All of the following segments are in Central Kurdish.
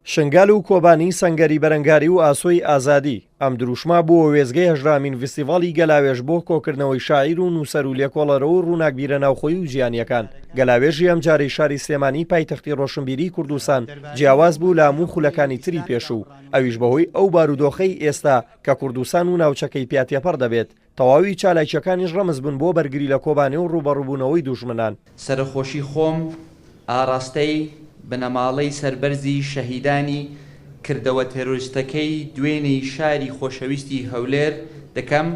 شنگال و کۆبانی سەنگەری بەرەنگاری و ئاسۆی ئازادی، ئەم دروشمە بووە وێستگەی هەژدەهەمین ڤیستیڤاڵی گەلاوێژ بۆ کۆکردنەوەی شاعیر و نووسەر و لێکۆڵەرەوە و ڕووناکبیرە ناوخۆیی و جیهانییەکان. گەلاوێژی ئەمجارەی شاری سلێمانی پایتەختی ڕۆشنبیریی کوردستان جیاواز بوو لە هەموو خولەکانی تری پێشوو، ئەویش بەهۆی ئەو بارودۆخەی ئێستا کە کوردستان و ناوچەکەی پیا تێپەڕ دەبێت، تەواوی چالاکییەکانیش ڕەمز بوون بۆ بەرگری لە کۆبانێ و ڕووبەڕووبوونەوەی دوژمنان. سەرەخۆشی خۆم ئاڕاستەی بنەماڵەی سەربەرزی شەهیدانی کردەوە تێرۆریستەکەی دوێنێی شاری خۆشەویستی هەولێر دەکەم.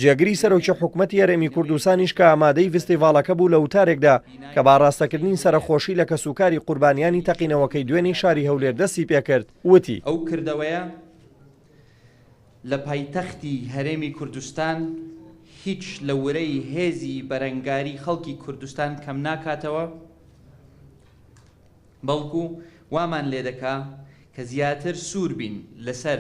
جێگری سەرۆکی حکومەتی هەرێمی کوردستانیش کە ئامادەی ڤستیڤاڵەکە بوو لە وتارێکدا کە بە ئاڕاستەکردنی سەرەخۆشی لە کەسوکاری قوربانیانی تەقینەوەکەی دوێنێی شاری هەولێر دەستی پێکرد وتی. ئەو کردەوەیە لە پایتەختی هەرێمی کوردستان هیچ لە ورەی هێزی بەرەنگاری خەڵکی کوردستان کەمناکاتەوە، بەڵکو وامان لێدەکا کە زیاتر سوور بین لەسەر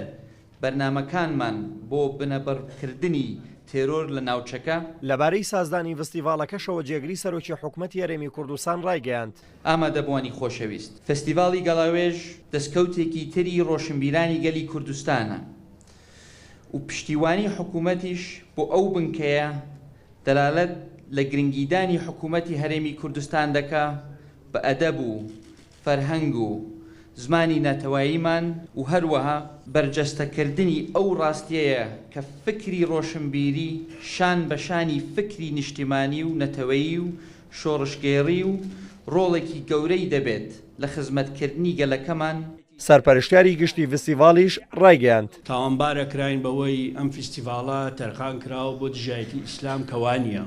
بەرنامەکانمان بۆ بنەبڕکردنی تێرۆر لە ناوچەکە. لەبارەی سازدانی ڤستیڤاڵەکەشەوە جێگری سەرۆکی حکومەتی هەرێمی کوردستان ڕایگەیاند، ئامادەبووانی خۆشەویست، فێستیڤاڵی گەڵاوێژ دەستکەوتێکی تری ڕۆشنبیرانی گەلی کوردستانە و پشتیوانی حکوومەتیش بۆ ئەو بنکەیە دەلالەت لە گرنگیدانی حکوومەتی هەرێمی کوردستان دەکا بە ئەدەب و فەرهەنگ و زمانی نەتەوەییمان و هەروەها بەرجەستەکردنی ئەو ڕاستییەیە کە فکری ڕۆشنبیری شان بە شانی فکری نیشتیمانی و نەتەوەیی و شۆڕشگێڕی و ڕۆڵێکی گەورەی دەبێت لە خزمەتکردنی گەلەکەمان. سەرپەرشتیاری گشتی ڤستیڤاڵیش ڕایگەیاند. تاوانبار ئەکراین بەوەی ئەم فیستیڤاڵە تەرخان کراوە بۆ دژایەتی ئیسلام کە وانیە.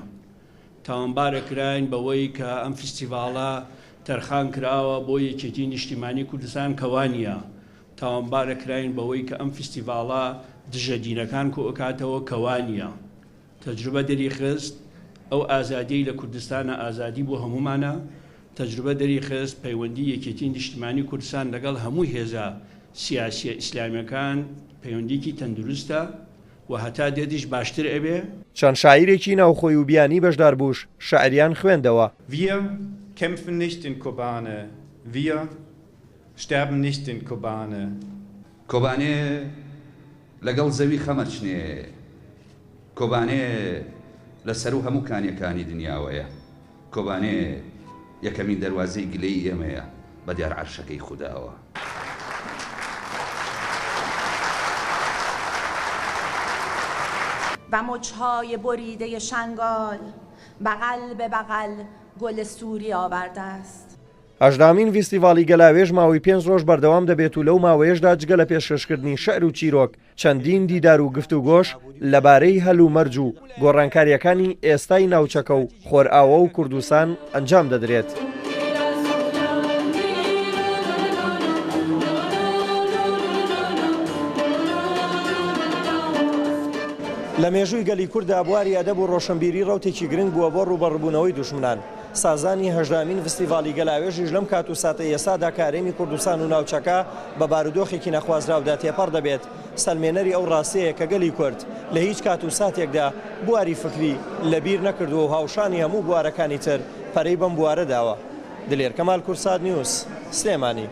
تاوانبار ئەکراین بەوەی کە ئەم فیستیڤاڵە تەرخان کراوە بۆ یەکێتی نیشتیمانی کوردستان کە وانیە. تاوانبار ئەکراین بەوەی کە ئەم فیستیڤاڵە دژە دینەکان کۆئەکاتەوە کە وانیە. تەجروبە دەریخست ئەو ئازادیەی لە کوردستانە ئازادی بۆ هەموومانە، تەجروبە دەریخست پەیوەندی یەکێتی نیشتمانی کوردستان لەگەڵ هەموو هێزە سیاسیە ئیسلامیەکان پەیوەندیکی تەندروستە و هەتا دێتیش باشتر ئەبێ. چەند شاعیرێکی ناوخۆی و بیانی بەشداربووش شعریان خوێندەوە. Wir kämpfen nicht in Kobane, wir sterben nicht in Kobane. کۆبانێ لەگەڵ زەوی خەمەچنێ. کۆبانێ لە سەروو هەموو کانیەکانی دنیاوەیە. کۆبانێ یەکەمین دەروازەی گلەیی ئێمەیە بە دیار عەرشەکەی خوداوە. و مچهای بریده شنگال بغل به بغل گل سوری آورده است. هەژدەهەمین ڤیستیڤاڵی گەلاوێژ ماوەی پێنج ڕۆژ بەردەوام دەبێت و لەو ماوەیەشدا جگە لە پێشکەشکردنی شعر و چیرۆک، چەندین دیدار و گفتوگۆش لەبارەی هەلومەرج و گۆڕانکارییەکانی ئێستای ناوچەکە و خۆرئاوا و کوردستان ئەنجام دەدرێت. لە مێژووی گەلی کورددا بواری ئەدەب و ڕۆشنبیری ڕەوتێکی گرنگ بووە بۆ ڕووبەڕووبوونەوەی دوژمنان. سازانی هەژدەهەمین ڤستیڤاڵی گەلاوێژیش لەم کات و ساتەی ئێستادا کە هەرێمی کوردستان و ناوچەکە بە بارودۆخێکی نەخوازراودا تێپەڕ دەبێت، سەلمێنەری ئەو ڕاستیەیە کە گەلی کورد لە هیچ کات و ساتێکدا بواری فکری لە بیر نەکردووە و هاوشانی هەموو بوارەکانی تر پەرەی بەم بوارە داوە. دلێر کەمال کوردسات نیوز، سلێمانی.